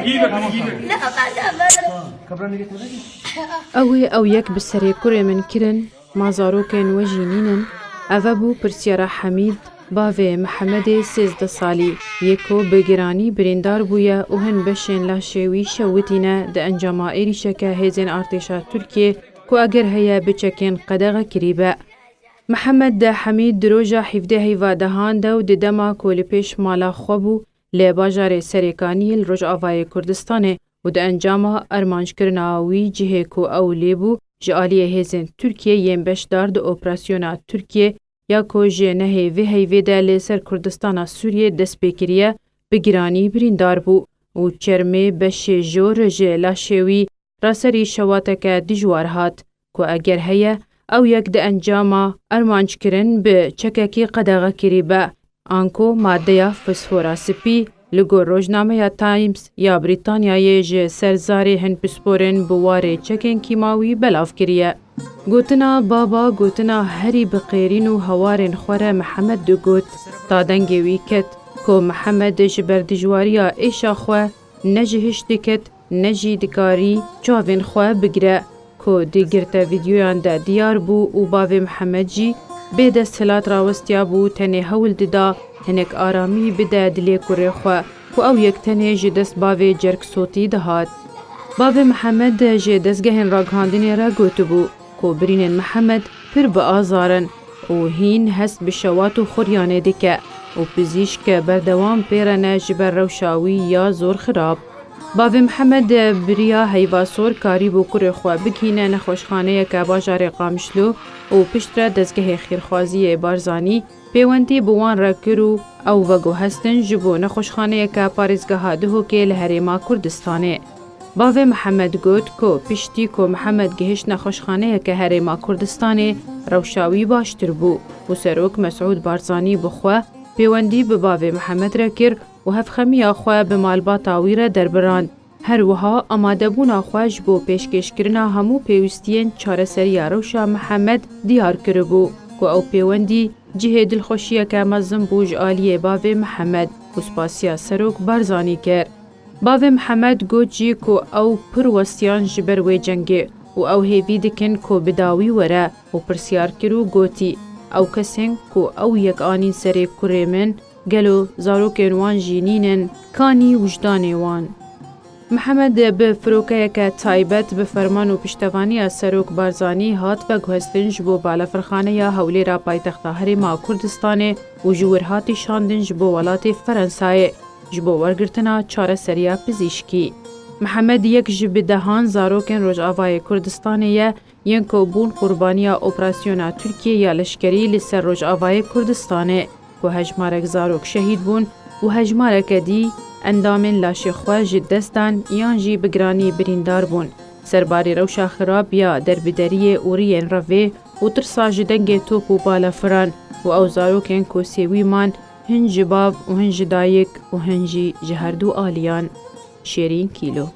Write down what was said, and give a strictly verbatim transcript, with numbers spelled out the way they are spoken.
Ew ê ew yek bi serê kurê min kirin, ma zarokên we jî nînin? Eve bû pirsyara Hemîd, bavê Mihemedê sêzdeh salî, yê ku bi giranî birîndar bûye û hin beşên laşê wî şewitîne di encama êrîşeke hêzên artêşa Tirkiyê ku eger heye bi çekên qedexe kirîbe. Mihemed Hemîd di roja hevdeh heyva dehan de û di dema ku li pêş mala xwe bû, li bajarê Serêkaniyê li Rojavayê Kurdistanê û di encama armanckirina wî cihê ku ew lê bû, ji aliyê hêzên Tirkiyê yên beşdar di operasyona Tirkiyê ya ku ji nehê vê heyvê de li ser Kurdistana Sûriyê dest pê kiriye, bi giranî birîndar bû û çermê beşê jor ji laşê wî raserî şewateke dijwar hat, ku eger heye, ew yek di encama armanckirin bi çekekî qedexe kirîbe. Anku madeya fosfora spî li gor rojnameya Times ya Brîtanyayê ji ser zarê hin pisporên bi warê çekên kîmawî belav kiriye. Gotina baba, gotina herî bi qêrîn û hewarên xwe re Mihemed digot, ta dengê wî ket, ku Mihemed ji ber dijwariya êşa xwe ne ji hiş diket, ne jî dikarî çavên xwe bigire, ku di girte vîdyoyan de diyar bû û bavê Mihemed jî bê desthilat rawestiya bû, tenê hewl dida hinek aramî bide dilê kurê xwe, ku ew yek tenê ji dest bavê cerg sotî dihat. Bavê Mihemed ji dezgehên ragihandinê re gotibû, ku birînên Mihemed pir bi azar in û hîn hest bi şewat û xuryanê dike û pizîşk berdewam pê re ne ji ber rewşa wî ya zor xirab. Bavê Mihemed biriya heyva sor karîbû kurê xwe bigihîne nexweşxaneyeke bajarê Qamişlo û piştre dezgehê xêrxwaziyê Barzanî pêwendî bi wan re kir û ew veguhestin ji bo nexweşxaneyeke parêzgeha Duhokê li Herêma Kurdistanê. Bavê Mihemed got ku piştî ku Mihemed gihişt nexweşxaneyeke Herêma Kurdistanê, rewşa wî baştir bû û Serok Mesûd Barzanî bi xwe pêwendî bi bavê Mihemed re kir û hevxemiya xwe bi malbata wî re derbirand. Her wiha amadebûna xwe ji bo pêşkêşkirina hemû pêwîstiyên çareseriya rewşa Mihemed diyar kiribû, ku ew pêwendî cihê dilxweşiyeke mezin bû ji aliyê bavê Mihemed û spasiya Serok Barzanî kir. Bavê Mihemed got jî ku ew pir westiyan ji ber wê cengê û ew hêvî dikin ku bi dawî were û pirsyar kir û gotî, ew kesên ku ew yek anîn serê kurê min, gelo zarokên wan jî nînin, kanî wijdanê wan? Mihemed bi firokeyeke taybet bi ferman û piştevaniya Serok Barzanî hat veguhestin ji bo balafirxaneya Hewlêra paytexta Herêma Kurdistanê û ji wir hatî şandin ji bo welatê Ferensayê ji bo wergirtina çareseriya pizîşkî. Mihemed yek ji bi dehan zarokên Rojavayê Kurdistanê ye, yên ku bûn qurbaniya operasyona Tirkiyê ya leşkerî li ser Rojavayê Kurdistanê, ku hejmarek zarok şehîd bûn û hejmareke dî endamên laşê xwe ji dest dan yan jî bi giranî birîndar bûn, serbarî rewşa xirab ya derbideriyê û riyên revê û tirsa ji dengê top û balafiran û ew zarokên ku sêwî man, hin ji bav û hin ji dayik û hin jî ji herdu aliyan. Şêrîn Kîlo.